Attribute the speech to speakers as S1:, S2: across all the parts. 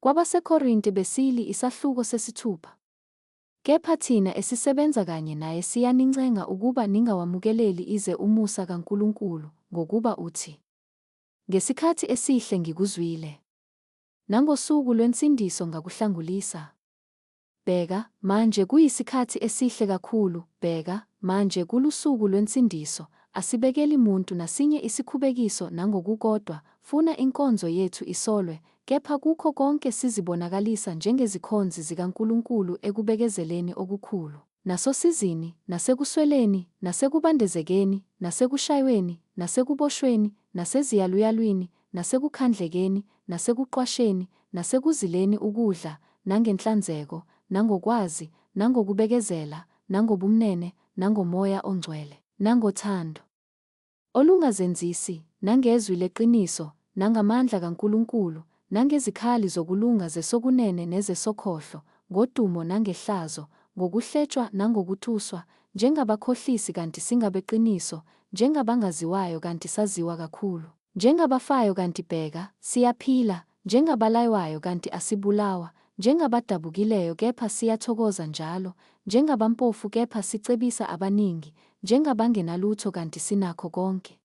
S1: KwabaseKorinte besili isahluko sesithupha. Kepha thina esisebenza kanye naye siyanincenga ukuba ningawamukeleli ize umusa kaNkulunkulu, ngokuba uthi, Ngesikhathi esihle ngikuzwile, nangosuku lwensindiso ngakuhlangulisa. Bheka, manje kuyisikhathi esihle kakhulu, bheka, manje kulusuku lwensindiso, asibekeli muntu nasinye isikhubekiso nangokukodwa, funa inkonzo yethu isolwe, kepha kukho konke sizibonakalisa njengezikhonzi zikaNkulunkulu ekubekezeleni okukhulu, nasosizini, nasekusweleni, nasekubandezekeni, nasekushayweni, nasekuboshweni, naseziyaluyalwini, nasekukhandlekeni, nasekuqwasheni, nasekuzileni ukudla, nangenhlanzeko, nangokwazi, nangokubekezela, nangobumnene, nangoMoya oNgcwele, nangothando olungazenzisi, nangezwi leqiniso, nangamandla kaNkulunkulu, nangezikhali zokulunga zesokunene nezesokhohlo, ngodumo nangehlazo, ngokuhletshwa nangokutuswa, njengabakhohlisi kanti singabeqiniso, njengabangaziwayo kanti saziwa kakhulu. Njengabafayo kanti bheka, siyaphila, njengabalaywayo kanti asibulawa, njengabadabukileyo kepha siyathokoza njalo, njengabampofu kepha sicebisa abaningi, njengabangenalutho kanti sinakho konke.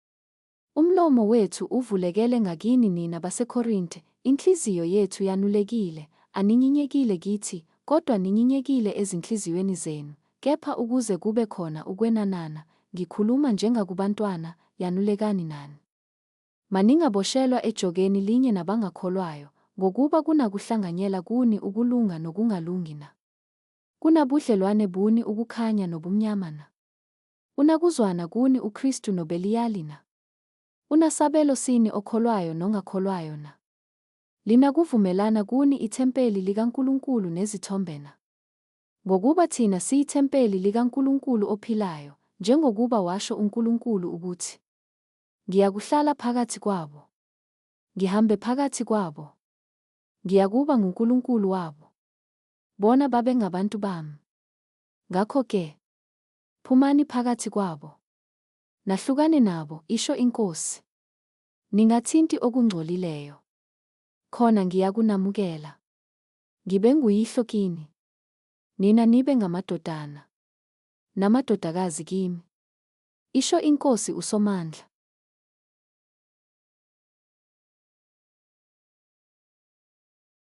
S1: Umlomo wethu uvulekele ngakini nina baseKorinte, inhliziyo yethu yanulekile, aninyinyekile kithi, kodwa ninyinyekile ezinhliziyweni zenu, kepha ukuze kube khona ukwenanana, ngikhuluma njengakubantwana, yanulekani nani. Maningaboshelwa ejokeni linye nabangakholwayo, ngokuba kunakuhlanganyela kuni ukulunga nokungalungi na? Kunabudlelwane buni ukukhanya nobumnyama na? Unakuzwana kuni uKristu noBeliyali na? Unasabelo sini okholwayo nongakholwayo na? Linakuvumelana kuni ithempeli likaNkulunkulu nezithombe na? Ngokuba thina siyithempeli likaNkulunkulu ophilayo, njengokuba washo uNkulunkulu ukuthi, Ngiyakuhlala phakathi kwabo, ngihambe phakathi kwabo, ngiyakuba nguNkulunkulu wabo, bona babe ngabantu bami. Ngakho-ke, phumani phakathi kwabo, nahlukane nabo, isho iNkosi. Ningathinti okungcolileyo, khona ngiyakunamukela, ngibe nguyihlo kini, nina nibe ngamadodana namadodakazi kimi, isho iNkosi uSomandla.